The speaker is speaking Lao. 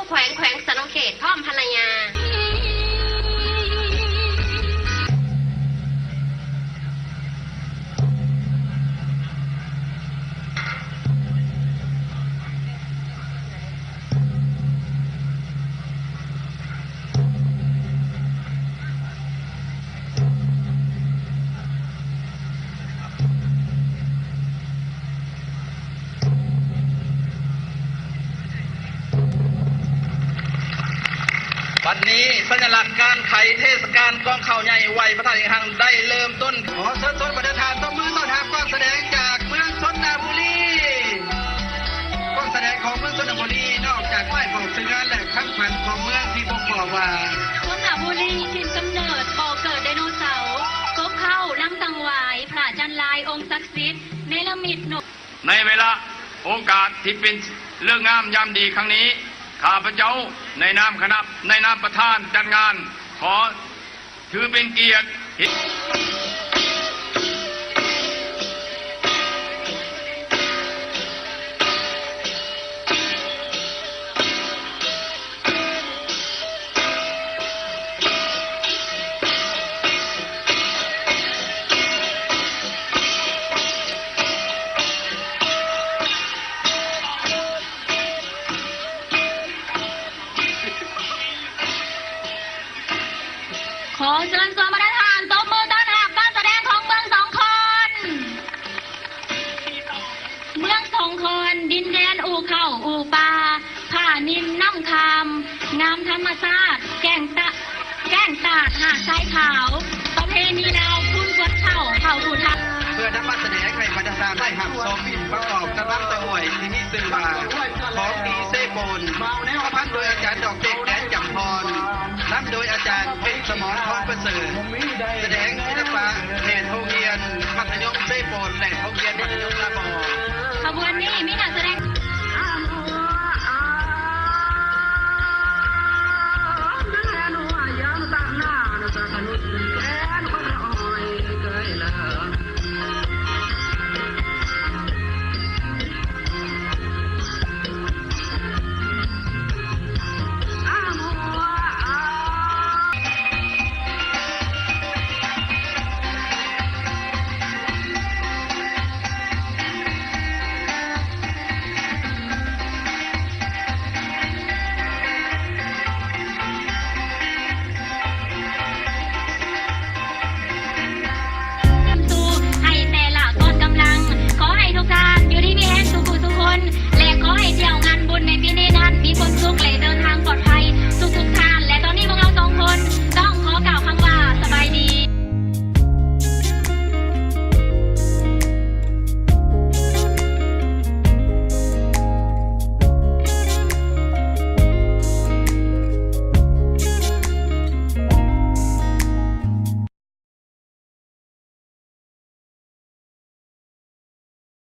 ແຂວງ ແຂວງສະຫວັນນະເຂດ ພ້ອມພັນລະຍາ. ບັດນີ້ ສັນຍາລັກການໄຂເທດສະການກອງເຂົ້າໃຫຍ່ໄຫວ້ພະທາດອີກຄັ້ງໄດ້ເລີ່ມຕົ້ນ. ຂໍເຊີນຊົວນບັນດາທ່ານ ຕົບມືຕ້ອນຮັບກອງສະແດງຈາກເມືອງຊົນນະບູລີ. ກອງສະແດງຂອງເມືອງຊົນນະບູລີ ນອກຈາກປ້າຍບອກຊື່ງານ ແລະ ຄຳຂວັນຂອງເມືອງທີ່ບົ່ງບອກວ່າ ຊົນນະບູລີ ຖິ່ນກຳເນີດ ບໍ່ເກີດໄດໂນເສົາ, ກົກເຄົ້າ, ລຳຕັງຫວາຍ, ຜາຈັນລາຍ, ອົງສັກສິດ, ເນລະມິດ, ນົກ. ໃນເວລາໂອກາດທີ່ເປັນເລີກງາມຍາມດີຄັ້ງນີ້, ຂ້າພະເຈົ້າໃນນາມຄະນະ, ໃນນາມປະທານຈັດງານ ຂໍຖືເປັນກຽດ ຂໍເຊີນຊວນບັນດາທ່ານ ຕົບມືຕ້ອນຮັບການສະແດງຂອງເມືອງສອງຄອນ. ເມືອງສອງຄອນ ດິນແດນອູ່ເຂົ້າອູ່ປ່າ ຜານິນນ້ຳຄາມ ງາມທຳມະຊາດ ແກ້ງຕະ ແກ້ງຕາດຫາດຊາຍຂາວ ປະເພນີລາວ ຄູນກວນເຂົ້າ ເຂົ້າຜູ້ເຖົ້າ. ເພື່ອນຳມາສະແດງໃຫ້ບັນດາທ່ານໄດ້ຮັບຊົມ ປະກອບກັບລຳຕະຫ້ວຍທີ່ມີຊື່ວ່າ ຂອງດີເຊໂປນ ປະພັນໂດຍອາຈານດອກເປັກ ແດນຈຳພອນ ນຳໂດຍອາຈານເປັກ ສະໝອນ ທອງປະເສີດ ສະແດງສິລະປະແຫ່ງໂຮງຮຽນມັດທະຍົມເຊໂປນ ແລະ ໂຮງຮຽນມັດທະຍົມລາບອ. ຂະບວນນີ້ມີນັກສະແດງ